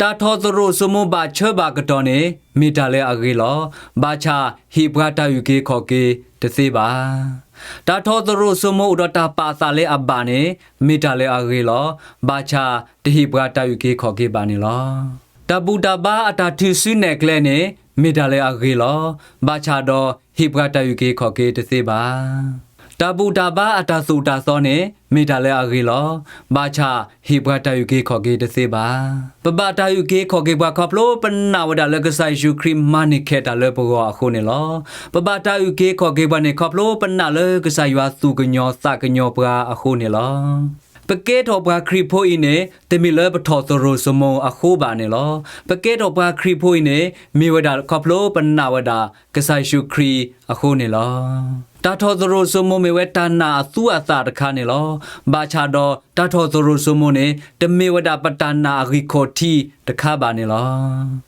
တၢ်ထီၣ်သရိာ်စိမိၤဘၣ်ဆၢဘၣ်ကတီၢ်န့ၣ် မ့ၢ်တၢ်လၢအဂ့ၤလီၤ. ဘၣ်ဆၣ်ဟ့ၣ်ပှၤတၢ်အုၣ်က့ၤခီၣ်က့ၤတသ့ဘၣ်. တၢ်ထီၣ်သရိာ်စိမိၤအိၣ်ဒီးတၢ်ပာ်သးလၢအဘၣ်န့ၣ် မ့ၢ်တၢ်လၢအဂ့ၤလီၤ. ဘၣ်ဆၣ်တဟ့ၣ်ပှၤတၢ်အုၣ်က့ၤခီၣ်က့ၤဘၣ်န့ၣ်လီၤ. တၢ်ဘူၣ်တၢ်ဘါအတၢ်ထုးစုနဲၣ်ကျဲန့ၣ် မ့ၢ်တၢ်လၢအဂ့ၤလီၤ. ဘၣ်ဆၣ်ဒီးဟ့ၣ်ပှၤတၢ်အုၣ်က့ၤခီၣ်က့ၤတသ့ဘၣ်. တၢ်ဘူၣ်တၢ်ဘါအတၢ်သိၣ်တၢ်သီန့ၣ် မ့ၢ်တၢ်လၢအဂ့ၤလီၤ. ဘၣ်ဆၣ်ဟ့ၣ်ပှၤတၢ်အုၣ်က့ၤခီၣ်က့ၤတသ့ဘၣ်. ပဘၣ်တၢ်အုၣ်က့ၤခီၣ်က့ၤပှၤခီဖျိပနာ်ဝဲဒၣ်လၢကစၢ်ယ့ၣ်ၡူးခရံာ်မၤန့ၢ်ခဲတၢ်လၢပဂီၢ်အဃိန့ၣ်လီၤ. ပဘၣ်တၢ်အုၣ်က့ၤခီၣ်က့ၤပှၤန့ၣ်ခီဖျိပနာ်လၢကစၢ်ယွၤသူၣ်ကညီၤသးကညီၤပှၤအဃိန့ၣ်လီၤ. ပကဲထီၣ်ပှၤခရံာ်ဖိအံၤန့ၣ် တမ့ၢ်လၢပထီၣ်သရိာ်စိမိၤအဃိဘၣ်န့ၣ်လီၤ. ပကဲထီၣ်ပှၤခရံာ်ဖိအံၤန့ၣ် မ့ၢ်ဝဲဒၣ်ခီဖျိပနာ်ဝဲဒၣ်ကစၢ်ယ့ၣ်ၡူးခရံာ်အဃိန့ၣ်လီၤ. တၢ်ထီၣ်သရိာ်စိမိၤမ့ၢ်ဝဲတၢ်နာ်အသူအသၣ်တခါန့ၣ်လီၤ. ဘၣ်ဆၣ်ဒီးတၢ်ထီၣ်သရိာ်စိမိၤန့ၣ် တမ့ၢ်ဝဲဒၣ်ပတၢ်နာ်အဂံၢ်ခီၣ်ထံးတခါဘၣ်န့ၣ်လီၤ.